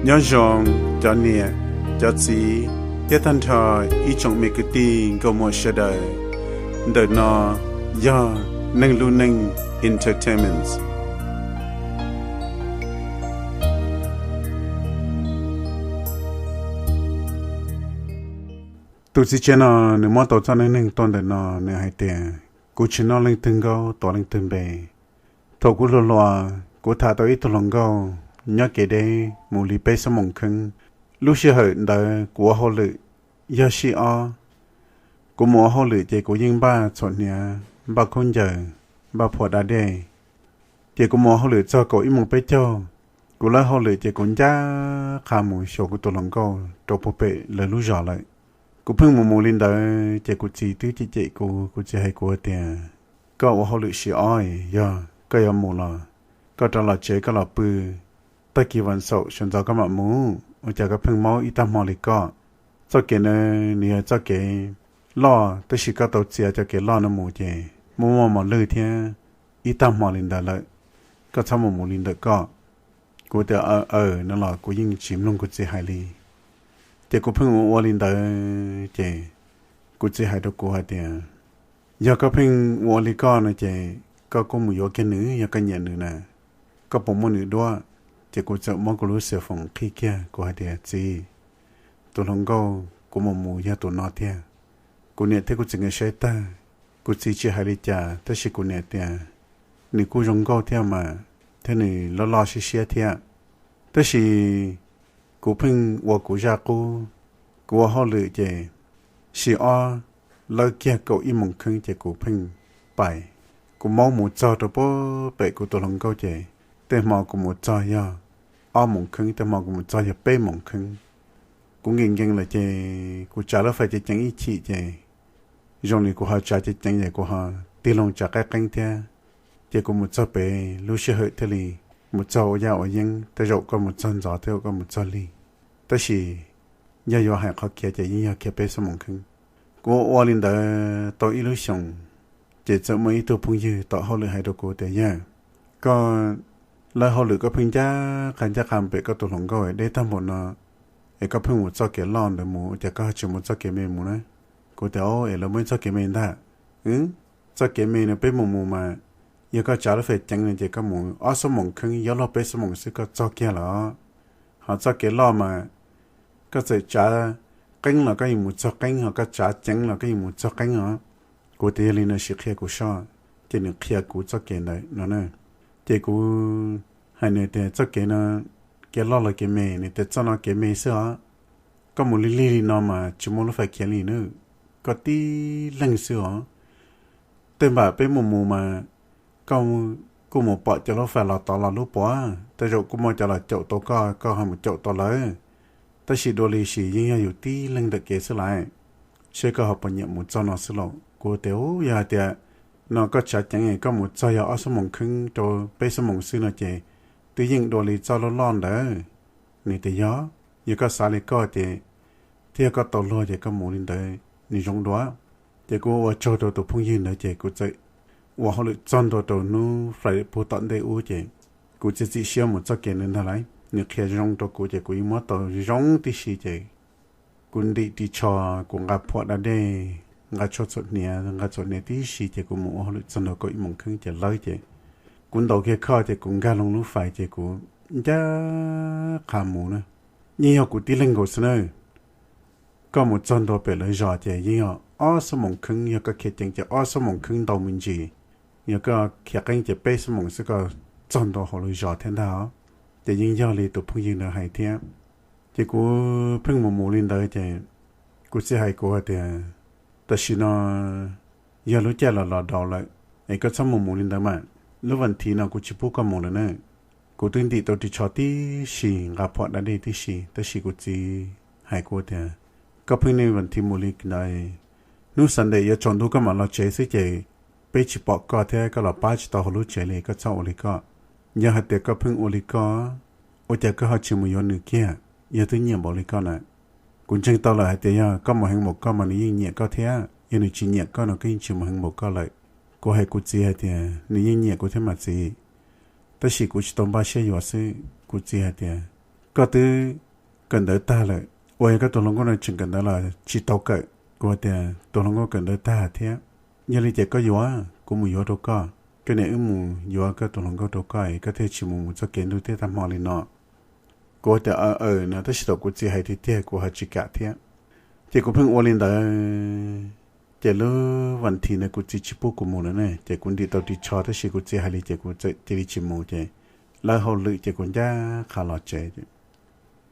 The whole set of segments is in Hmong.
Nyob zoo cov niam, cov txiv thiab tag nrho ib tsoom me kwv tij nkauj muam sawv daws. Ntawm no yog Neeg Lub Neej Entertainment. Tus txiv tsev no nws muab tau txoj neej neeg tuaj ntawm no, nws hais tias, kuv tsis noj leej twg nkauj tuav leej twg npe. Thaum kuv hluas hluas, kuv tham tau ib tug hluas nkauj nyob kev deb mus li peb xuab moos kheeb. Lub sij hawm ntawd kuv ua hauj lwm yog sij ob. Kuv mus ua hauj lwm ces kuv yeej npaj txhuam hniav, npaj khaub ncaws, npaj phuam da dej. Ces kuv mus ua hauj lwm txog kaum ib moos peb caug, kuv lawb hauj lwm ces kuv ncaj qha mus xyuas kuv tus hluas nkauj rau puag pem lawv lub zos lawm. Kuv pheej mus mus li ntawd ces kuv txiv twb cem cem kuv, kuv txiv hais kuv tias, koj ua hauj lwm sij ob, yog koj yuav mus los koj rov los tsev koj los pw, tag kis vas xaum sawv ntxov koj mam mus, ua cas koj pheej maub ib tag hmo li koj. Txoj kev na, nws yog txoj kev loj, tab sis koj tau txiav cov kev loj no mus ces muaj muaj mos lwj thiab ib tag hmo li ntawd lawm. Koj txhob mus mus li ntawm koj. Kuv tias aw aw no los kuv yeej tsis mloog kuv txiv hais li. Ces kuv pheej ua ua li ntawd ces kuv txiv hais rau kuv hais tias, yog koj pheej ua ua li koj no ces koj kuj mus yuav kiag nws, yog koj nyiam nws na, koj puas muaj nws duab? Ces kuv txawm muab kuv lub xia foos qhib kiag, kuv hais tias, txiv, tus hluas nkauj kuv mus mus yog tus no tiag. Kuv niam thiab kuv txiv nkawd saib tag, kuv txiv tsis hais li cas, tab sis kuv niam tias, nws kuj zoo nkauj thiab mas, thiab nws loj loj siab siab thiab. Tab sis kuv pheej ua kuv zaj qub, kuv ua hauj lwm ces sij ob lawb kiag kaum ib moos kheeb ces kuv pheej pais. Kuv maub mus txog rau puag pem kuv tus hluas nkauj ces tej hmo kuv mus txog yog ob moos kheeb, tej hmo kuv mus txog yog peb moos kheeb. Kuv nkees nkees lawm ces kuv tsav lub fais ceev ceev ib chim ces zoo li kuv ho tsav ceev ceev ces kuv ho tig loo tsav qaib qeeb thiab. Ces kuv mus txog pem lub sij hawm thiaj li mus txog ua yaj ua yeeb, tej zaum koj mus txog ntxov tej zaum koj mus txog lig. Tab sis yog yuav hais qhov khiav ces yeej yog khiav peb xuab moos kheeb. Kuv ua ua li ntawd tau ib lub xyoos, ces txawm muaj ib tug phooj ywg tom hauj lwm hais rau kuv tias, yawg, koj lawb hauj lwm koj pheej ncaj qha ncaj qha pem koj tus hluas nkauj deb tag npaum no, es koj pheej mus txoj kev loj ntawd mus, ua cas koj tsis mus txoj kev me mus na? Kuv tias, es lawv muaj ib txoj kev me ntag. Txoj kev me no peb mus mus mas, yog koj tsav lub fais ceev no ces koj mus ob xuab moos kheeb, yuav luag peb xuab moos xwb koj txog kiag lawm. Ho txoj kev loj mas koj txawm tsav qeeb los koj yeej mus txog qeeb, ho koj tsav ceev los koj yeej mus txog qeeb os. Kuv tias yog li no sim qhia kuv soj, ces nws qhia kuv txoj kev ntawd no na. Ces kuv hais nws tias txoj kev no, kev loj los kev me, nws tias txoj no kev me xwb os. Koj mus lig lig li no mas tsis muaj lub fais khiav li na, koj tib leeg xwb os. Tej npam peb mus mus mas koj kuj mus pom cov lub fais los tod los lub puas, tej zaum kuj muaj cov los caum tau koj, koj ho mus caum tau lawv. Tab sis dua li sis yeej yog yus tib leeg ntawm kev xwb lawm, seb koj ho puas nyiam mus txoj no xwb lauj. Kuv tias, u, yog hais tias no koj tsav ceev koj mus txog yog ob xuab moos kheeb rau peb xuab moos xwb no ces twb yeej dua li txoj loj loj ntawd. Nws tias yog, yog koj xav li koj ces thiab koj tau luag ces koj mus li ntawd nws zoo dua. Ces kuv ua tsaug rau tus phooj ywg ntawd ces kuv txawm ua hauj lwm txog ntua rau hnub Friday puag tom ntej ub ces kuv txiav txim siab mus txoj kev ntawd ntag lauj. Nws qhia zoo rau kuv ces kuv yeej muab tau zoo tib si ces kuv ntim ris tsho, kuv nqa phuam da dej, nqa tsho txhuam hniav, nqa txhuam hniav tib si ces kuv mus ua hauj lwm txog ntua kaum ib moos kheeb ces lawb ces kuv ntaus kiag khoj ces kuv nkag loo lub fais ces kuv ncaj qha mus na. Yeej yog kuv tib leeg nkaus xwb na. Koj mus txog ntua pem lawv zos ces yeej yog ob xuab moos kheeb, yog koj khiav ceev ces ob xuab moos kheeb ntau me ntsis, yog koj khiav qeeb ces peb xuab moos xwb koj txog ntua hauv lawv zos thiab ntag os. Ces yeej yog li tus phooj ywg ntawd hais thiab. Ces kuv pheej mus mus li ntawd ces kuv txiv hais kuv hais tias, tam sim no yog lub caij los los daus lawm, es koj txhob mus mus li ntawd mas, lub vas thiv no kuv tsis pub koj mus lawm na. Kuv twb ntim tau ris tsho tib si, nqa phuam da dej tib si, tab sis kuv txiv hais kuv tias, koj pheej niaj vas thiv mus li ntawd, hnub Sunday yuav tsaus ntuj koj mam los tsev xwb ces peb tsis pom koj thiab koj los pab tsis tau hauv lub tsev li, koj txhob ua li koj. Yog hais tias koj pheej ua li koj, ua cas koj ho tsis mus yuav nws kiag, yog twb nyiam npaum li koj na? Kuv ntseeg tau lawm hais tias yog koj mus heev npaum koj mas nws yeej nyiam koj thiab, yog nws tsis nyiam koj no koj yeej tsis mus heev npaum koj lawm. Kuv hais kuv txiv hais tias nws yeej nyiam kuv thiab mas txiv, tab sis kuv tsis tau npaj siab yuav xwb. Kuv txiv hais tias, Koj twb kawm ntawv tag lawm, ua yog koj tus hluas nkauj no tseem kawm ntawv los tsis tau kawm? Kuv tias, Tus hluas nkauj kawm ntawv tag thiab. Yog li ces koj yuav, kuv mus yuav rau koj. Koj niam wb mus yuav koj tus hluas nkauj rau koj es koj thiaj tsis mus mus txoj kev ntuj teb tag hmo li no. Kuv tias, Aw, aw no, tab sis thaum kuv txiv hais tiag tiag kuv ho tsis kam thiab. Ces kuv pheej ua li ntawd. Ces lub vas thiv ntawd kuv txiv tsis pub kuv mus lawm ne, ces kuv ntim tau ris tsho, tab sis kuv txiv hais li ces kuv txawm cia li tsis mus. Ces lawv hauj lwm ces kuv ncaj qha los tsev.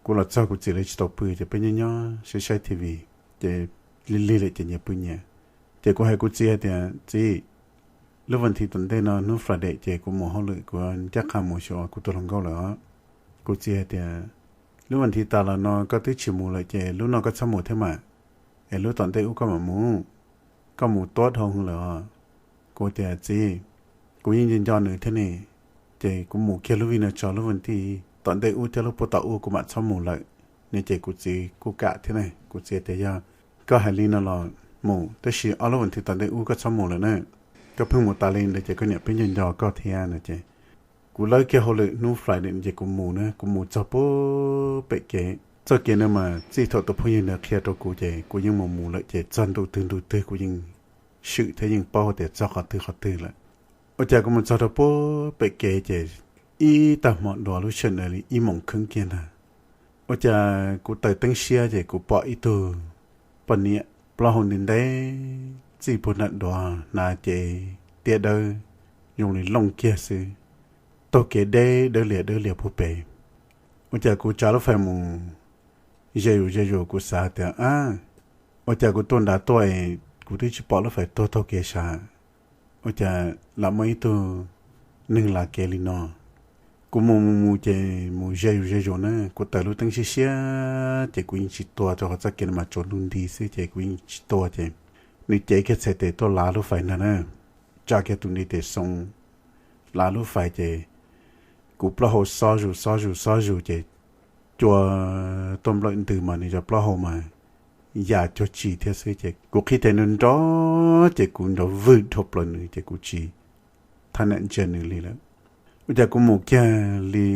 Kuv los txog kuv txiv lawv tsis tau pw, ces peb nyob nyob saib saib T V, ces lig lig lawm ces nyias pw nyias. Ces kuv hais kuv txiv hais tias, Txiv, lub vas thiv tom ntej no hnub Friday ces kuv mus hauj lwm, kuv ncaj qha mus xyuas kuv tus hluas nkauj lawm os. Kuv txiv hais tias, Lub vas thiv tas los no koj twb tsis mus lawm ces lub no koj txhob mus thiab mas, es lub tom ntej ub koj mam mus, koj mus tuab dhau lawm os. Kuv tias, Txiv, kuv yeej nco nco nws thiab ne, ces kuv mus kiag lub vij no tso, lub vas thiv tom ntej ub thiab lub puag tom ub kuv mam txhob mus lawm ne. Ces kuv txiv kuj kam thiab ne. Kuv txiv tias, Yog koj hais li no los mus, tab sis ob lub vas thiv tom ntej ub koj txhob mus lawm na. Koj pheej mus tas li ntawd ces koj niam peb nco nco koj thiab no. Ces kuv lawb kiag hauj lwm hnub Friday ces kuv mus na, kuv mus txog puag pem kev. Txoj kev no mas txij thaum tus phooj ywg ntawd qhia rau kuv ces kuv yeej mus mus lawm, ces txog ntu twg ntu twg kuv yeej swm thiab yeej paub tias txog qhov twg qhov twg lawm. Ua cas kuv mus txog rau puag pem kev ces ib tag hmo dua, lub sij hawm ntawd li ib moos kheeb kiag ntag. Ua cas kuv taws teeb siab ces kuv pom ib tug poj niam plaub hau ntev ntev txij puag nram duav, hnav cev tiab dawb zoo li looj kiag xwb, taug kev deb dawb lias dawb lias puag pem. Ua cas kuv tsav lub fais mus ze zus ze zus, kuv xav tias, Ab, ua cas kuv tuaj nrad tuaj es kuv twb tsis pom lub fais tuag taug kev sav? Ua cas lam muaj ib tug neeg lav kev li no? Kuv mus mus mus ces mus ze zus ze zus na, kuv taws lub teeb siab siab ces kuv yeej tsis tua, rau qhov txoj kev no mas tsaus ntuj nti xwb ces kuv yeej tsis tua. Ces nws cev kiag txhais tes tuaj lav lub fais ntag na, tsa kiag tus ntiv tes xoo lav lub fais ces kuv plaub hau xob zus xob zus xob zus ces cua tuaj nplawm ntws mas nws cov plaub hau mas ya cuag tsi thiab xwb. Ces kuv qhib tes nrov nrov ces kuv nrov vwg dhau plaws nws ces kuv tsis thab niam ntsia nws li lawm. Ua cas kuv mus kiag li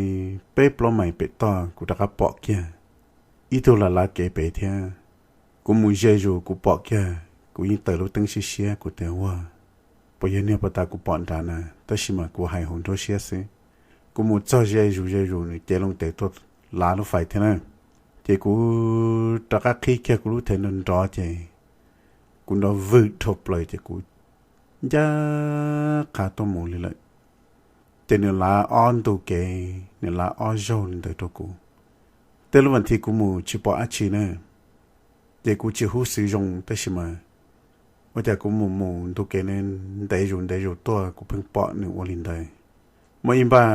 peb plaub mais pem toj kuv rov qab pom kiag ib tug lav lav kev pem thiab. Kuv mus ze zus kuv pom kiag, kuv yeej taws lub teeb siab siab, kuv tias, Ua, puas yog niag puag ta kuv pom nrad na? Tab sis mas kuv hais hauv nruab siab xwb. Kuv mus txog ze zus ze zus nws cev loo tes tuaj lav lub fais thiab na. Ces kuv rov qab qhib kiag kuv lub tes nrov nrov ces kuv nrov vwg dhau plaws ces kuv ncaj qha tuaj mus li lawm. Ces nws lav ob ntu kev, nws lav ob zaug li ntawd rau kuv. Tej lub vas thiv kuv mus tsis pom dab tsi na, ces kuv tsis hub xwv zoo, tab sis mas ua cas kuv mus mus ntu kev ntev zus ntev zus tuaj kuv pheej pom nws ua li ntawd. Muaj ib npaj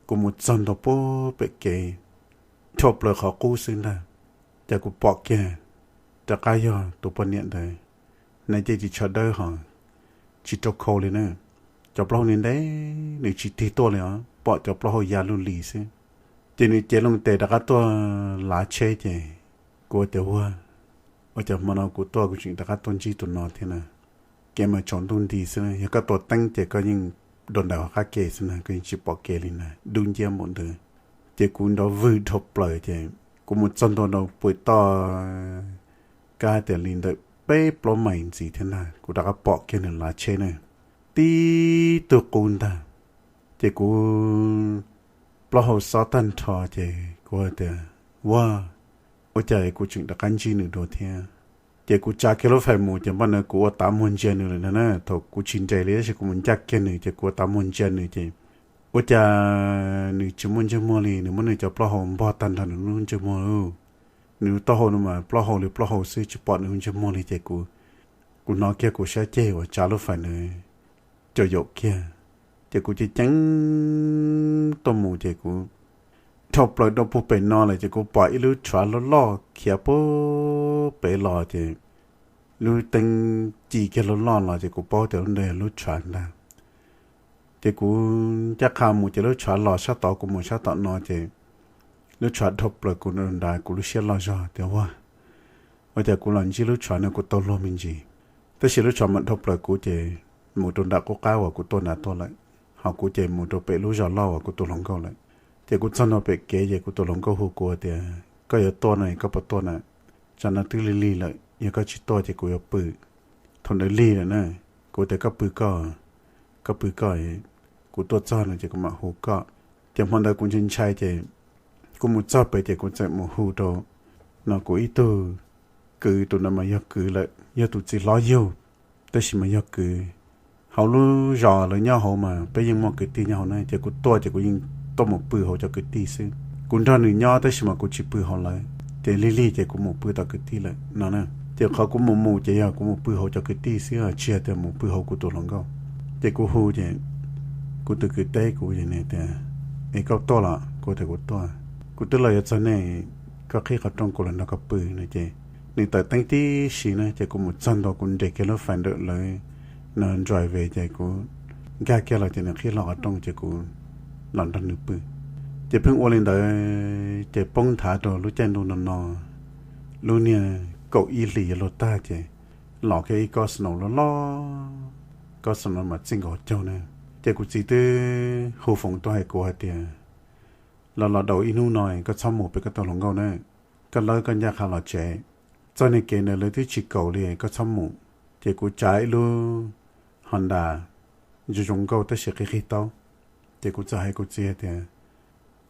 kuv mus txog ntua puag pem kev, dhau plaws qhov qub xwb ntag, ces kuv pom kiag rov qab yog tus poj niam ntawd, hnav cev ris tsho dawb hos tsis rau khau li na. Cov plaub hau ntev ntev, nws tsis tig tuaj li os, pom cov plaub hau ya luj li xwb. Ces nws cev loo tes rov qab tuaj lav tsheb ces kuv tias, Ua, ua cas hmo no kuv tuaj kuv tseem rov qab tuaj ntsib tus no thiab na? Kev mas tsaus ntuj nti xwb, yog koj tua teeb ces koj yeej dua ntawm hauv qab ke xwb na, koj yeej tsis pom kev li na, dub nciab npaum ntawd. Ces kuv nrov vwg dhau plaws ces kuv mus txog ntua rau pem toj, kab tias li ntawm peb plaub mais ntxiv thiab ntag, kuv rov qab pom kiag nws lav tsheb na, tib tug qub ntag. Ces kuv plaub hau xob tag nrho ces kuv tias, Ua, ua cas kuv tseem rov qab ntsib nws dua thiab? Ces kuv tsa kiag lub fais mus ces npaj no kuv ua tav muag ntsia nws lawm ntag na. Thaum kuv tsis nres li tab sis kuv mus ncaj kiag nws ces kuv ua tav muag ntsia nws ces ua cas nws tsis muaj ntsej muag li, nws muab nws cov plaub hau npog tag nrho nws lub ntsej muag lauj. Nws taub hau no mas plaub hau li plaub hau xwb, tsis pom nws lub ntsej muag li ces kuv, kuv hnov kiag kuv sab ceg uas tsa lub fais ntawd caum yaum kiag, ces kuv ceev ceev tuaj mus ces kuv dhau plaws rau puag pem no lawm ces kuv pom ib lub tshav loj loj khiav puag pem los ces lub teeb ci kiag loj loj los ces kuv paub tias lub ntawd yog lub tshav ntag. Ces kuv ncaj qha mus ces lub tshav los sab tod, kuv mus sab tom no ces lub tshav dhau plaws kuv nrad, kuv lub siab loj zog tias, Ua, ua cas kuv los ntsib lub tshav no kuv tau luag me ntsis? Tab sis lub tshav mas dhau plaws kuv ces mus rau nram qub qab uas kuv tuaj nrad tuaj lawm, ho kuv ces mus rau pem lub zos loj uas kuv tus hluas nkauj lawm. Ces kuv txog ntua pem kev ces kuv tus hluas nkauj hu kuv tias, koj yuav tuaj no koj puas tuaj na? Tsam no twb lig lig lawm, yog koj tsis tuaj ces kuv yuav pw. Thaum ntawd lig lawm na, kuv tias koj pw koj, koj pw koj, kuv tuaj txog no ces kuv mam hu koj. Ces hmo ntawd kuv ntshai ntshai ces kuv mus txog pem ces kuv txawm mus hu rau no kuv ib tug kwv, tus ntawd mas yog kwv lawm, yog tus txiv hlob yug, tab sis mas yog kwv. Hauv lub zos lawv nyob hauv mas peb yeej muaj kwv tij nyob hauv na, ces kuv tuaj ces kuv yeej tuaj mus pw hauv cov kwv tij xwb. Kuv nrog nws nyob tab sis mas kuv tsis pw hauv lawv, ces lig lig ces kuv mus pw tom kwv tij lawm no na. Ces qhov kuv mus mus ces yog kuv mus pw hauv cov kwv tij xwb, tsis yog tias mus pw hauv kuv tus hluas nkauj. Ces kuv hu ces kuv tus kwv teb kuv tias, es koj tuaj los? Kuv tias kuv tuaj, kuv twb los yuav txog nej, koj qhib qhov rooj kuv los nrog koj pw no. Ces nws tawm teeb tib si na, ces kuv mus txog ntua kuv nres kiag lub fais ntawm lawv no drive ces kuv nkag kiag los ces nws qhib hlo qhov rooj ces kuv los nrog nws pw. Ces pheej ua li ntawd ces poob nthav rau lub caij ntuj no no, lub niag kaum ib hlis yuav luag tag ces los kiag ib kob snow loj loj, kob snow mas txij nkaus caug na. Ces kuv txiv twb hu foos tuaj hais kuv hais tias, los los daus ib hnub no koj txhob mus pem koj tus hluas nkauj na, koj lawb koj ncaj qha los tsev. Txoj niag kev ntawd lawv twb tsis kaum li, koj txhob mus. Ces kuv tsav ib lub Honda zoo zoo nkauj tab sis qig qig taub. Ces kuv txawm hais kuv txiv hais tias,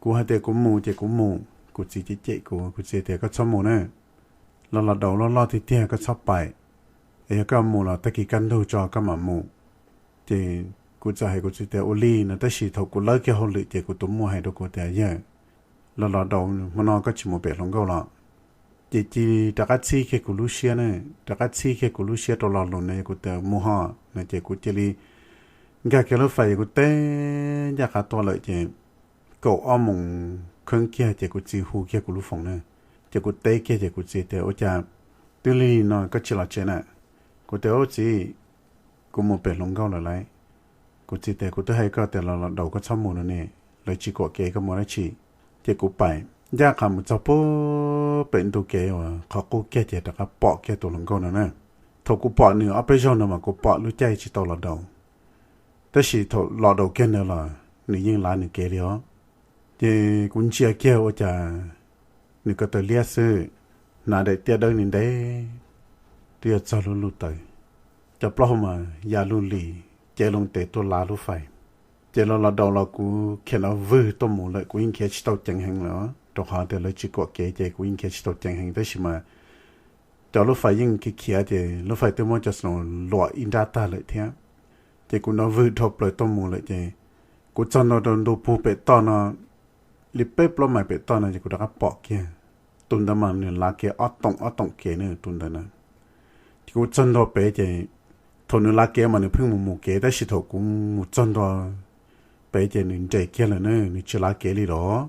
kuv hais tias kuv mus ces kuv mus, kuv txiv cem cem kuv, kuv txiv tias koj txhob mus na, los los daus loj loj tiag tiag koj txhob pais, es yog koj mus los tag kis kaj ntug tso koj mam mus. Ces kuv txawm hais kuv txiv tias ua li no, tab sis thaum kuv lawb kiag hauj lwm ces kuv tus muam hais rau kuv tias, yawg, los los daus hmo no koj tsis mus pem hluas nkauj los? Ces cia rov qab txhib kiag kuv lub siab na, rov qab txhib kiag kuv lub siab rau lo lus no, yog kuv tias mus ho no ces kuv cia li nkag kiag lub fais es kuv teb ncaj qha tuaj lawm ces kaum ob moos kheeb kiag ces kuv txiv hu kiag kuv lub foos na. Ces kuv teb kiag ces kuv txiv tias ua cas twb lig no koj tsis los tsev na? Kuv tias ub txiv, kuv mus pem hluas nkauj lawm lauj. Kuv txiv tias kuv twb hais koj tias los los daus koj txhob mus no ne, lawv tsis kuam kev koj mus dab tsi? Ces kuv pais ncaj qha mus txog pub pem ntu kev uas qhov qub kiag ces rov qab pom kiag tus hluas nkauj no na. Thaum kuv pom nws ob peb zaug no mas kuv pom lub caij tsis tau los daus, tab sis thaum los daus kiag ntawd los nws yeej lav nws kev li os. Ces kuv ntsia kiag ua cas nws ko taw liab xwb, hnav daim tiaj dawb ntev ntev, twb yuav txog lub luj taws, cov plaub hau mas ya luj lis, cev loo tes tuaj lav lub fais. Ces los los daus los kuv khiav nrov vwg tuaj mus lawm, kuv yeej khiav tsis tau ceev heev lawm, rau qhov tias lawv tsis kuam kev ces kuv yeej khiav tsis tau ceev heev, tab sis mas cov lub fais yeej khiav khiav ces lub fais twb muab cov snow luam ib nrab tag lawm thiab. Ces kuv nrov vwg dhau plaws tuaj mus lawm ces kuv txog ntua rau ntu pug pem toj no, li peb plaub mais pem toj no ces kuv rov qab pom kiag tus ntawd mas nws lav kev ob toom ob toom kev na tus ntawd na. Ces kuv txog ntua pem ces thaum nws lav kev mas nws pheej mus mus kev, tab sis thaum kuv mus txog ntua pem ces nws nres kiag lawm na, nws tsis lav kev li los,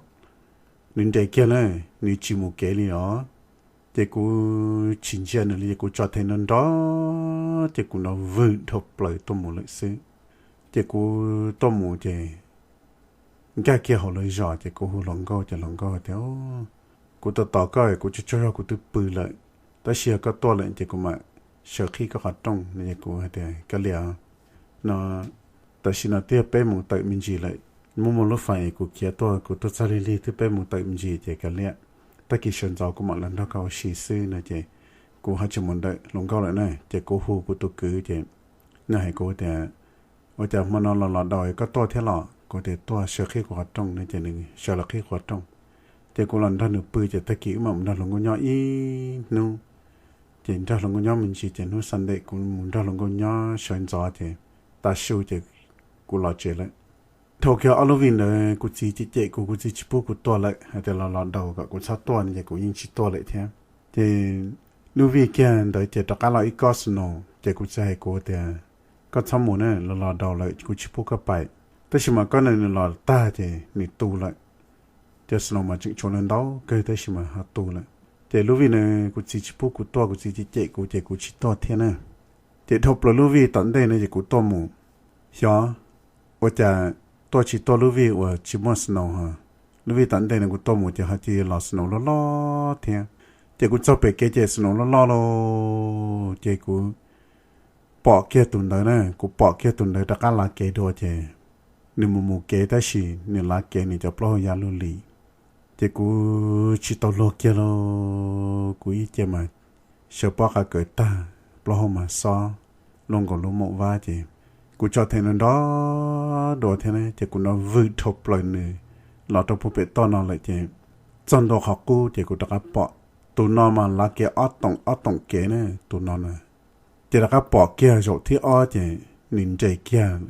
nws nres kiag na, nws tsis mus kev li los. Ces kuv tsis ntsia nws li ces kuv tso them nrov nrov ces kuv nrov vwg dhau plaws tuaj mus lawm xwb. Ces kuv tuaj mus ces nkag kiag hauv lawv zos ces kuv hu hluas nkauj ces hluas nkauj hais tias, kuv tos tos koj kuv tsaug tsaug zog kuv twb pw lawm, tab sis yog koj tuaj lawm ces kuv mam sawv qhib koj qhov rooj no. Ces kuv hais tias kav liam no, tam sim no twb yog peb moos tawm me ntsis lawm, muaj muaj lub fais kuv khiav tuaj kuv tuaj txog lig lig twb peb moos tawm me ntsis ces kav liam, tag kis sawv ntxov kuv mam los nrog koj ua si xwb no. Ces kuv ho tsis mus ntawm hluas nkauj lawm na, ces kuv hu kuv tus kwv ces nws hais kuv tias, ua cas hmo no los los daus koj tuaj thiab los? Kuv tias tuaj sawv qhib kuv qhov rooj no, ces nws sawv los qhib kuv qhov rooj. Ces kuv los nrog nws pw ces tag kis wb mam mus nrog hluas nkauj nyob ib hnub. Ces nrog hluas nkauj nyob me ntsis ces hnub Sunday kuv mus nrog hluas nkauj nyob sawv ntxov ces tav su ces kuv los tsev lawm. Dhau kiag ob lub vij ntawd kuv txiv cem cem kuv, kuv txiv tsis pub kuv tuaj lawm, hais tias los los daus kom kuv txhob tuaj no, ces kuv yeej tsis tuaj lawm thiab. Ces lub vij kiag ntawd ces rov qab los ib kob snow, ces kuv txiv hais kuv tias, koj txhob mus na, los los daus lawm kuv tsis pub koj pais. Tab sis mas kob ntawd nws los tag ces nws tu lawm. Cov snow mas tseem tshuav ntau kawg tab sis mas ho tu lawm. Ces lub vij ntawd kuv txiv tsis pub kuv tuaj, kuv txiv cem cem kuv ces kuv tsis tuaj thiab na. Ces dhau plaws lub vij tom ntej no ces kuv tuaj mus, xyov ua cas tuaj tsis tuaj lub vij uas tsis muaj snow ho. Lub vij tom ntej no kuv tuaj mus ces ho cia li los snow loj loj thiab. Ces kuv txog pem kev ces snow loj loj lauj, ces kuv pom kiag tus ntawd na, kuv pom kiag tus ntawd rov qab lav kev dua ces nws mus mus kev tab sis nws lav kev nws cov plaub hau ya luj li. Ces kuv tsis tau luag kiag lauj, kuv ib ce mas sawv pob qa kawm tag, plaub hau mas xob luaj nkaus lub moom vab ces kuv tso them nrov dua thiab na ces kuv nrov vwm dhau plaws nws los rau puag pem toj no lawm ces txog ntua qhov qub ces kuv rov qab pom tus no mas lav kev ob toom ob toom kev na, tus no na. Ces rov qab pom kiag zaum thib ob ces nws nres kiag,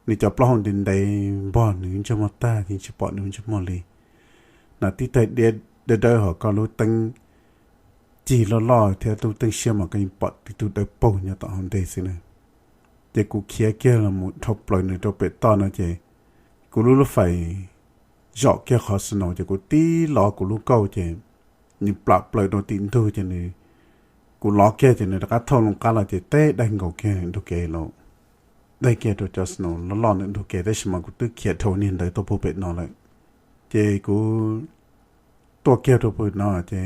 nws cov plaub hau ntev ntev npog nws ntsej muag tag ces tsis pom nws ntsej muag li. Nas tib taig diab dawb dawb hos koj lub teeb cig loj loj thiab lub teeb siab mas koj yeej pom tib tug dawb paug nyob tom hauv ntej xwb na. Ces kuv khiav kiag los mus dhau plaws nws rau pem toj no ces kuv lub lub fais zom kiag qhov snow ces kuv tib lov kuv lub kauj ces nws plam plaws rau tim ntug ces nws, kuv lov kiag ces nws rov qab thauj loo qab los ces teb daig nkaus kiag ntug kev lawm, daig kiag rau cov snow loj loj ntawm ntug kev tab sis mas kuv twb khiav dhau niag ntawd tuaj puag pem no lawm. Ces kuv tuaj kiag rau pem no ces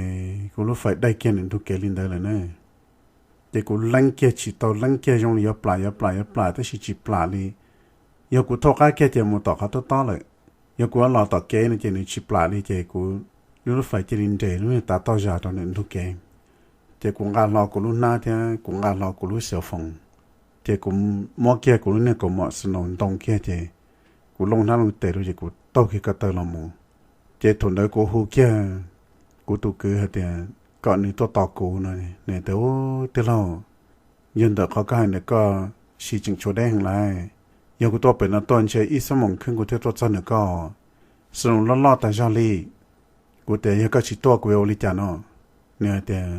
kuv lub fais daig kiag ntawm ntug kev li ntawd lawm na. Ces kuv leeb kiag tsis tau, leeb kiag zoo li yuav plam yuav plam yuav plam tab sis tsis plam li. Yog kuv thauj qab kiag ces mus tom qhov tob tob lawm, yog kuv los tom kev no ces nws tsis plam li ces kuv lub lub fais cia li nres lub niag tav toj zas rau ntawm ntug kev. Ces kuv nqa hlo kuv lub hnab thiab kuv nqa hlo kuv lub xyov foos, ces kuv muab kiag kuv lub niag kaus mom snow ntoo kiag ces kuv loo hnab loo tes rau ces kuv taug kiag ko taw los mus. Ces thaum ntawd kuv hu kiag kuv tus kwv hais tias kom nws tuaj tos kuv no, nws tias, Ub, tij laug, yog ntawm qhov koj hais ntawm koj siv tseem tshuav deb heev lawm. Yog kuv tuaj pem no tuaj ntshe ib xuab moos khwb kuv thiaj tuaj txog ntawm koj, snow loj loj tas zog li. Kuv tias, Yog koj tsis tuaj kuv yuav ua li cas no? Nws hais tias,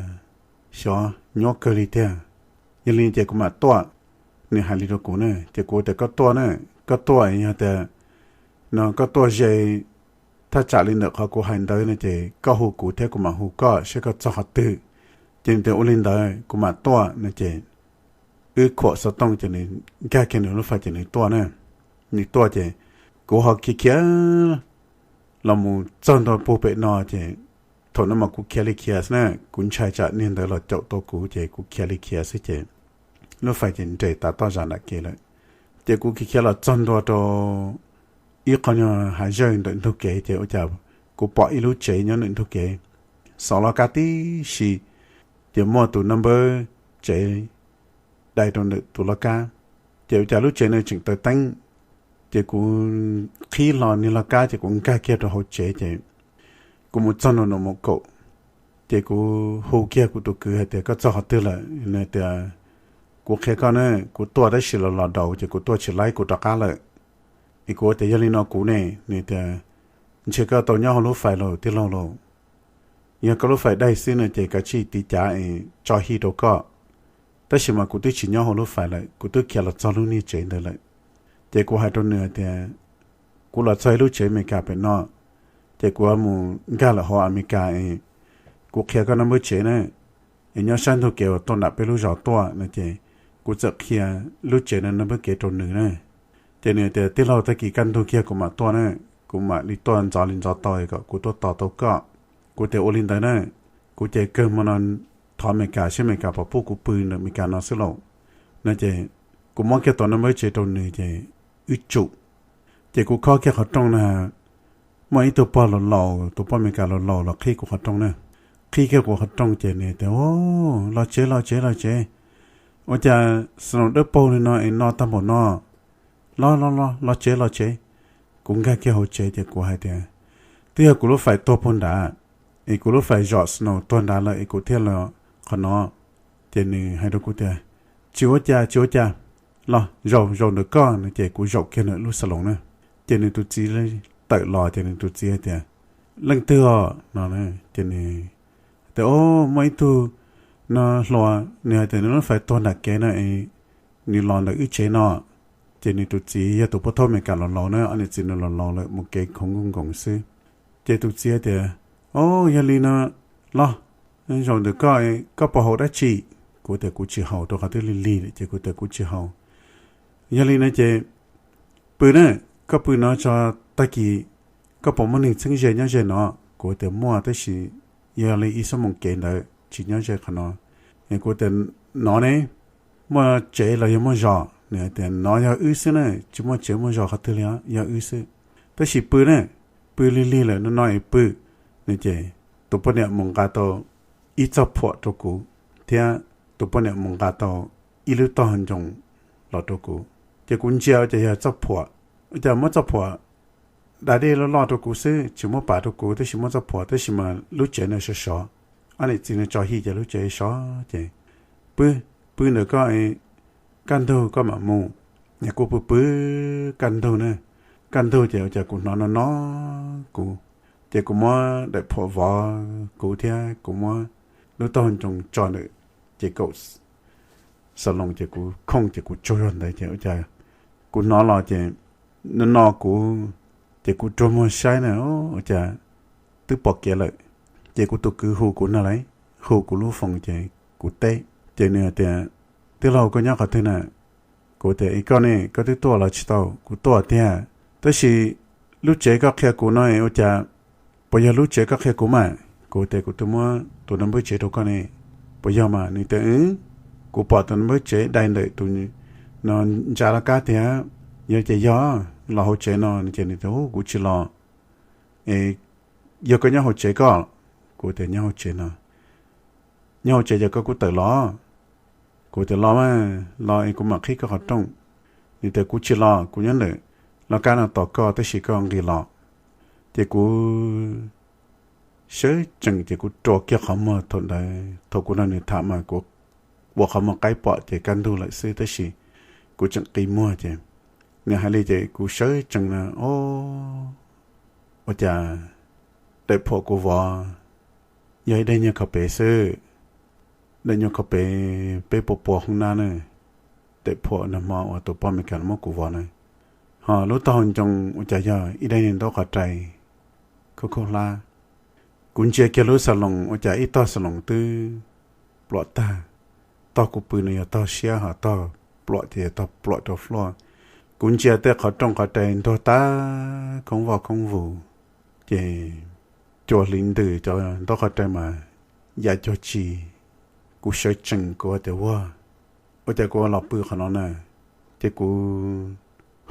Xyov, nyuaj kawg li tiag. Yog li ces kuv mam tuaj. Nws hais li rau kuv na ces kuv tias, Koj tuaj na, koj tuaj yog tias no koj tuaj ze thaj tsam li ntawm qhov kuv hais ntawd no ces koj hu kuv thiab kuv mam hu koj saib koj txog qhov twg. Ces nws tias, Ua li ntawd kuv mam tuaj no ces wb khuam xov tooj ces nws nkag kiag nws lub fais ces nws tuaj na. Nws tuaj ces kuv ho khiav khiav los mus txog ntua puag pem no ces thaum no mas kuv khiav li khiav xwb na, kuv ntshai tsam niag ntawd los caum tau kuv ces kuv khiav li khiav xwb ces lub fais ces nres tav toj zas nram kev lawm. Ces kuv khiav khiav los txog ntua rau ib qho nyuag hav zawj ntawm ntug kev ces ua cas kuv pom ib lub tsev nyob ntawm ntug kev, xov loj kab tib si, ces muaj tus naj npawb tsev dai rau ntawm tus loj kab. Ces ua cas lub tsev no tseem taws teeb, ces kuv qhib hlo niag loj kab ces kuv nkag kiag rau hauv tsev ces kuv mus txog nram mus kaum. Ces kuv hu kiag kuv tus kwv hais tias, Koj txog qhov twg lawm? Nws tias, Kuv qhia koj na, kuv tuaj tab sis los los daus ces kuv tuaj tsis laib kuv rov qab lawm. Es kuv tias, Yog li no kuv ne? Nws tias, Ntshe koj tau nyob hauv lub fais lawm tij laug lauj. Yog koj lub fais daig xwb no ces kav tsij tiv cav es tso hij rau koj, tab sis mas kuv twb tsis nyob hauv lub fais lawm, kuv twb khiav los txog lub niag tsev ntawd lawm. Ces kuv hais rau nws hais tias, Kuv los txog ib lub tsev Amelikas pem no, ces kuv mus nkag lawm hauv Amelikas es kuv qhia koj naj npawb tsev na, es nyob sab ntug kev uas tuaj nram peb lub zos tuaj no ces kuv txawm qhia lub tsev no naj npawb kev rau nws na. Ces nws tias, Tij laug, tag kis kaj ntug kiag kuv mam tuaj na, kuv mam li tuaj ntxov li ntxov tau kom kuv tuaj tos tau koj. Kuv tias, Ua li ntawd na, kuv ces kawg hmo no thov Amelikas seb Amelikas puas pub kuv pw ntawm Amelikas no xwb lauj. No ces kuv muab kiag tau naj npawb tsev rau nws ces wb tsum. Ces kuv khob kiag qhov rooj na, muaj ib tug pog laus laus, tus poj Amelikas laus laus los qhib kuv qhov rooj na. Qhib kiag kuv qhov rooj ces nws tias, Los tsev, los tsev, los tsev. Ua cas snow dawb paug li no es no tag npaum no? Los los los, los tsev, los tsev. Kuv nkag kiag hauv tsev ces kuv hais tias, Twb yog kuv lub fais tuag puag nrad, es kuv lub fais zom snow tuag nrad lawm es kuv thiaj los qhov no. Ces nws hais rau kuv tias, Tsis ua cas, tsis ua cas, los zaum, zaum ntawm koj no ces kuv zaum kiag ntawm lub xas loos na. Ces nws tus txiv tawm los ces nws tus txiv hais tias, Leej twg os? No ces nws tias, Muaj ib tug no hluas, nws hais tias nws lub fais tuag nram kev no, nws los ntawm wb tsev no. Ces nws tus txiv yog tus pov thawj Amelikas laus laus na, ob niam txiv nws laus laus lawm mus kev khoov nkoos nkoos xwb. Ces tus txiv tias, O, yog li no los zaum ntawm koj, koj puas haus dab tsi? Kuv tias kuv tsis haus rau qhov twb lig lig lawm ces kuv tias kuv tsis haus. Yog li no ces pw na, koj pw no tso, tag kis koj puas muaj neeg txheeb ze nyob ze no? Kuv tias muaj tab sis yog li ib xuab moos kev ntawd tsis nyob ze qhov no. Kuv tias no ne, muaj tsev los yog muaj zos? Nws hais tias, Nov yog wb xwb na, tsis muaj tsev muaj zos qhov twg li os, yog wb xwb. Tab sis pw ne, pw lig lig lawm no no es pw. Nws ces tus poj niam mus nqa tau ib txoj phuam rau kuv, thiab tus poj niam mus nqa tau ib lub tog ncoo los rau kuv. Ces kuv ntsia ua cas yog txoj phuam, ua cas muab txoj phuam da dej loj loj rau kuv xwb, tsis muab pav rau kuv, tab sis muab txoj phuam, tab sis mas lub tsev no sov sov. Ob niam txiv no tso hij ces lub tsev sov ces, Pw, pw ntawm koj, kaj ntug koj mam mus. Kuv pw pw kaj ntug na, kaj ntug ces ua cas kuv hnov no no kuv, ces kuv muab daim phuam vov kuv thiab kuv muab lub tog ncoo tso ntawm ces kaum xas loos ces kuv khooj ces kuv tsaug zog ntawd ces ua cas kuv hnov los ces no no kuv, ces kuv rua muag saib na, ua cas twb pom kev lawm. Ces kuv tus kwv hu kuv no lauj, hu kuv lub foos ces kuv teb, ces nws hais tias, Tij laug, koj nyob qhov twg na? Kuv tias, Ib koj ne, koj twb tuaj los tsis tau? Kuv tuaj tiag, tab sis lub tsev koj qhia kuv no ua cas, puas yog lub tsev koj qhia kuv mas? Kuv tias, Kuv twb muab tus no npawb tsev rau koj ne, puas yog mas? Nws tias, Kuv pom tus no npawb tsev dai ntawm tus no ntsa laj kab tiag. Yog ces yog, los hauv tsev no. Ces nws tias, Kuv tsis los. Es yog koj nyob hauv tsev koj? Kuv tias, Nyob hauv tsev no. Nyob hauv tsev ces koj kuj tawm los. Kuv tias, Los mas, los es kuv mam qhib koj qhov rooj. Nws tias, Kuv tsis los, kuv nyob ntawm laj kab no tos koj, tab sis koj nqis los. Ces kuv sawv tsees ces kuv rua kiag qhov muag thaum ntawd, thaum kuv nrog nws tham mas kuv ua qhov muag qaib pom ces kaj ntug lawm xwb, tab sis kuv tseem qi muag ces nws hais li ces kuv sawv tsees na, o, ua cas daim phuam kuv vov yog ib daim nyuag khaub pem xwb, daim nyuag khaub pem peb puas pua hoob nab na, daim phuam nag hmo uas tus poj Amelikas muab kuv vov na, ho lub taub hau ncoo ua cas yog ib daim niag ntaub qhov rai khaub khaub hlab. Kuv ntsia kiag lub xas loos ua cas ib tog xas loos twb pluam tag, tog kuv pw no yog tog siab, ho tog pluam ces yog tog pluam rau fluaj. Kuv ntsia tej qhov rooj qhov rai ntuag tag khoob vaj khoob vus, ces cua hliv ntws cov ntaub qhov rai mas ya cuag tsi. Kuv sawv tsees kuv tias, Ua, ua cas kuv los pw qhov no na? Ces kuv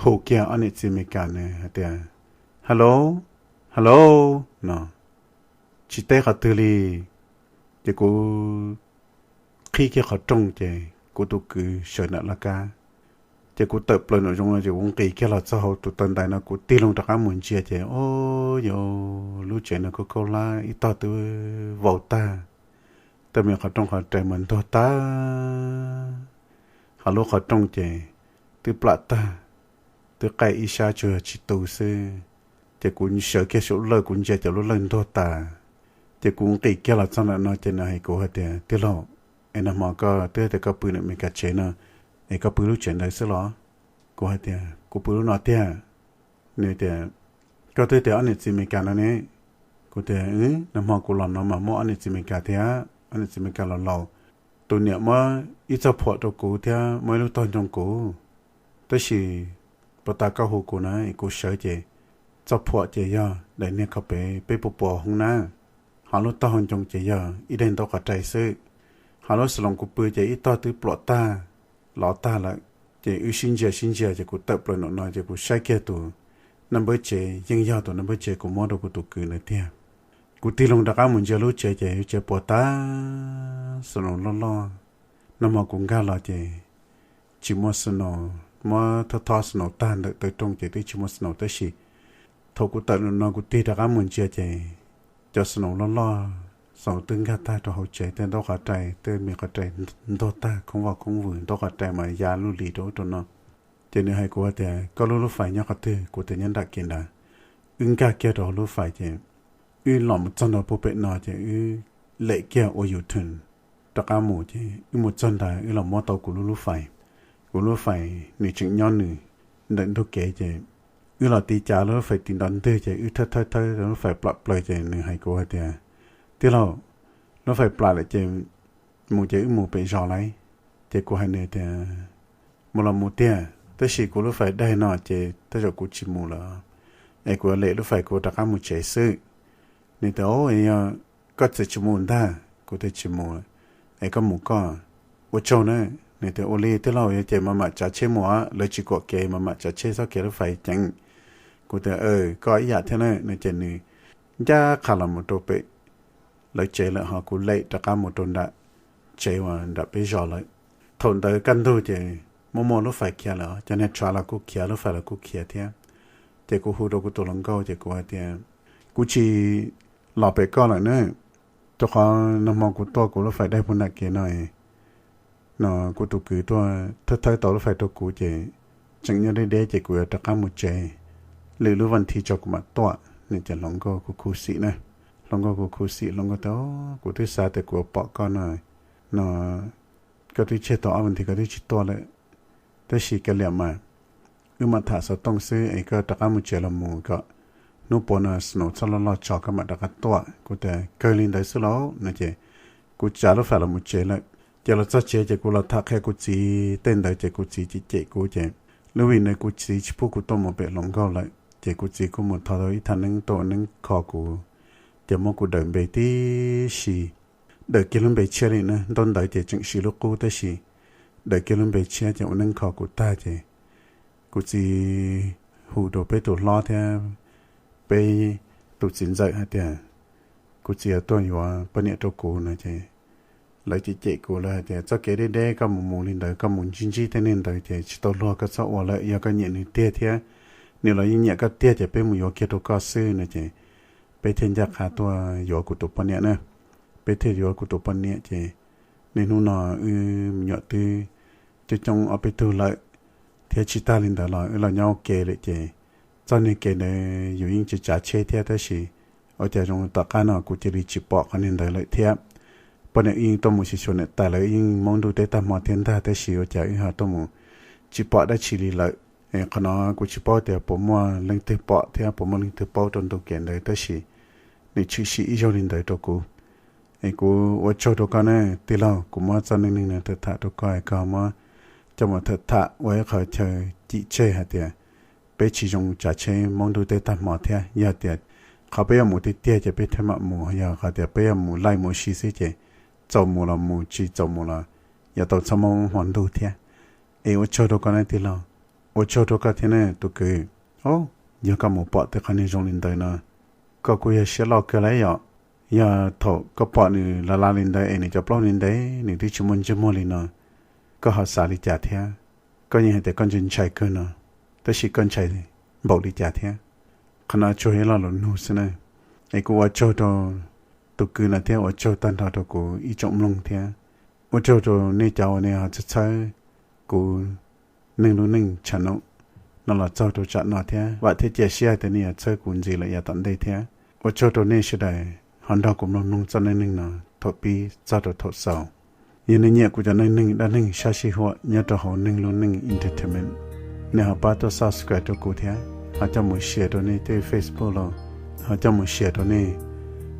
hu kiag ob niam txiv Amelikas na hais tias, Hello, hello, no, tsis teb qhov twg li. Ces kuv qhib kiag qhov rooj ces kuv tus kwv sawv nram laj kab. Ces kuv tawm plaws nram zoov no ces kuv nqis kiag los txog hauv tus taw ntais no kuv tig loo rov qab mus ntsia ces, o, yog lub tsev no khaub khaub hlab ib tog twb vau tag, tej me qhov rooj qhov rai mas ntuag tag, ho lub qhov rooj ces twb plam tag, twb qaij ib sab tsuas yog tsis tu xwb. Ces kuv sawv kiag saum lawj kuv ntsia cov lub lawj ntuag tas. Ces kuv nqis kiag los txog ntawm no ces nws hais kuv hais tias, Tij laug, es nag hmo koj twb tias koj pw nram Amelikas tsev no, es koj pw lub tsev ntawd xwb los? Kuv hais tias, Kuv pw lub no tiag. Nws tias, Koj twb tias ob niam txiv Amelikas no ne. Kuv tias, Nag hmo kuv los no mas muaj ob niam txiv Amelikas thiab, ob niam txiv Amelikas laus laus. Tus niam muab ib txoj phuam rau kuv thiab muab ib lub tog ncoo kuv, tab sis puag ta koj hu kuv na es kuv sawv ces txoj phuam ces yog daim niag khaub pem peb puas pua hoob nab, ho lub taub hau ncoo ces yog ib daim ntaub qhov rai xwb, ho lub xas loos kuv pw ces ib tog twb pluam tag, lov tag lawm. Ces wb sib ntsia sib ntsia ces kuv tawm plaws nram no ces kuv saib kiag tus naj npawb tsev, yeej yog tus naj npawb tsev kuv muab rau kuv tus kwv ntawd tiag. Kuv tig loo rov qab mus ntsia lub tsev ces lub tsev puas tag, snow loj loj. Nag hmo kuv nkag los ces tsis muaj snow, muab thob thob snow tag ntawm taw rooj ces twb tsis muaj snow tab sis thaum kuv tawm nram no kuv tig rov qab mus ntsia ces cov snow loj loj, snow twb nkag tag rau hauv tsev, tej ntaub qhov rai, tej me qhov rai ntuag tag khoob vaj khoob vwm, ntaub qhov rai mas ya luj li rau ub rau no. Ces nws hais kuv tias, Koj lub lub fais nyob qhov twg? Kuv tias, Nyob nram kev ntawd. Wb nkag kiag rau hauv lub fais ces wb los mus txog ntua puag pem no ces wb lem kiag ua U-turn rov qab mus ces wb mus txog ntawd wb los muab tau kuv lub lub fais. Kuv lub fais nws tseem nyob nws ntawm ntug kev ces wb los tiv cav lub lub fais tiv nrov ntwg ces wb thawb thawb thawb lub fais plam plaws ces nws hais kuv hais tias, Tij laug, lub fais plam lawm ces mus ces wb mus pem zos lauj. Ces kuv hais nws tias, Mus los mus tiag, tab sis kuv lub fais daig no ces tej zaum kuv tsis mus lawm, es kuv yuav lem lub fais kuv rov qab mus tsev xwb. Nws tias, Yog koj txawm tsis mus ntag, kuv thiaj tsis mus, es koj mus koj, ua tsaug na. Nws tias, Ua li tij laug, yog ces mas mam tsav tsheb mus, lawv tsis kom kev mas mam tsav tsheb txhob kev lub fais ceev. Kuv tias, Koj ib yam thiab na. No ces nws ncaj qha los mus rau pem lawv tsev lawm, ho kuv lem rov qab mus rau nram tsev uas nram peb zos lawm. Thaum ntawd kaj ntug ces muaj muaj lub fais khiav lawm, cov niag tshav los kuj khiav, lub fais los kuj khiav thiab. Ces kuv hu rau kuv tus hluas nkauj ces kuv hais tias, Kuv tsis los pem koj lawm na, rau qhov nag hmo kuv tuaj kuv lub fais daig puag nram kev no, no kuv tus kwv tuaj thawb thawb tau lub fais rau kuv ces tseem nyob deb deb ces kuv yuav rov qab mus tsev, lwm lub vas thiv tso kuv mam tuaj. No ces hluas nkauj kuj khuv xim na, hluas nkauj kuj khuv xim, hluas nkauj tias, Kuv twb xav tias kuv yuav pom koj no, no koj twb tseg tau ob vas thiv koj twb tsis tuaj lawm, tab sis kav liam mas, wb mam tham xov tooj xwb es koj rov qab mus tsev los mus kom hnub puav no snow txhob loj loj tso koj mam rov qab tuaj. Kuv tias, Kawg li ntawd xwb lauj. No ces kuv tsav lub fais los mus tsev lawm. Ces los txog tsev ces kuv los tham qhia kuv txiv tej ntawd ces kuv txiv cem cem kuv ces lub vim ntawd kuv txiv tsis pub kuv tuaj mus pem hluas nkauj lawm ces kuv txiv kuj mus thov tau ib thaj neeb tuaj ua neeb kho kuv, ces muab kuv daws npe tib si, daws kiag lub npe tshiab li na, ntaub ntawv ces tseem siv lub qub tab sis daws kiag lub npe tshiab ces ua neeb kho kuv tag ces kuv txiv hu rau peb tus hlob thiab peb tus txiv ntxawm hais tias kuv txiv yuav tuaj yuav poj niam rau kuv no ces lawv cem cem kuv, lawv hais tias, Txoj kev deb deb koj mus mus li ntawd, koj mus ntsib ntsib tej neeg ntawd ces tsis tau luag, koj txhob ua lawm, yog koj nyiam nws tiag thiab nws los yeej nyiam koj tiag ces peb mus yuav kiag rau koj xwb. No ces peb thiaj ncaj qha tuaj yuav kuv tus poj niam na. Peb thiaj yuav kuv tus poj niam ces niaj hnub no wb me nyuam twb coob coob ob peb tug lawm, thiab tsis tag li ntawd los wb los nyob ua ke lawm ces txoj niag kev ntawd yus yeej tsis tsav tsheb thiab tab sis ua cas zoo tom qab no kuv cia li tsis pom qhov niag ntawd lawm thiab. Poj niam yeej tuaj mus xyuas xyuas niam tais lawv yeej Hmoob ntuj teb tag hmo thiab ntag tab sis ua cas wb ho tuaj mus tsis pom dab tsi li lawm. Qhov no kuv tsis paub tias puas muaj leej twg pom thiab puas muaj leej twg paub rau ntu kev ntawd tab sis nws tshwm sim ib zaug li ntawd rau kuv. Es kuv ua tsaug rau koj ne tij laug, kuv muab txoj neej neeg no tham tham rau koj es koj muab coj mus tham tham ua ib qho chaw cim tseg hais tias peb tsis zoo tsav tsheb Hmoob ntuj teb tag hmo thiab. Yog tias qhov peb yuav mus tiag tiag ces peb thiaj mam mus, yog qhov tias peb yuav mus laij mus si xwb ces txaus mus los mus, tsis txaus mus los yuav tau txhob muab hmo ntuj thiab. Es ua tsaug rau koj ne tij laug. Ua tsaug rau koj thiab ne tus kwv. Yog koj mus pom tej qhov niag zoo li ntawd no, koj kuj yog siab loj kawg lauj yom. Yog thaum koj pom nws la la li ntawd es nws cov plaub ntev ntev nws twb tsis muaj ntsej muag li no, koj ho xav li cas thiab? Koj yeej hais tias koj ntshai ntshai kawg no, tab sis koj ntshai npaum li cas thiab? Qhov no tsuas yog ib lo lus nug xwb na. Es kuv ua tsaug rau tus kwv no thiab ua tsaug tag nrho rau kuv ib tsoom mloog thiab ua tsaug rau nej cov uas nej ho txhawb txhawb kuv Neeg Lub Neej channel no los txog rau tsam no thiab vam thiab cia siab hais tias nej yuav txhawb kuv ntxiv lawm yav tom ntej thiab. Ua tsaug rau nej sawv daws ho nrog kuv mloog mloog txoj neej neeg no thaum pib txog rau thaum xaus. Yog nej nyiam kuv cov neej neeg dab neeg sab sij huam nyob rau hauv Neeg Lub Neej Entertainment, nej ho pab tuaj subscribe rau kuv thiab, ho coj mus share rau nej tej Facebook los, ho coj mus share rau nej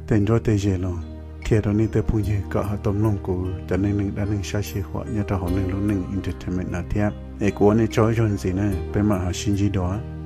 tej nruab tej ze los, qhia rau nej tej phooj ywg kom ho tau mloog kuv cov neej neeg dab neeg sab sij huam nyob rau hauv Neeg Lub Neej Entertainment no thiab. Es kuv ua nej tsaug ib zaug ntxiv na, peb mam ho sib ntsib dua.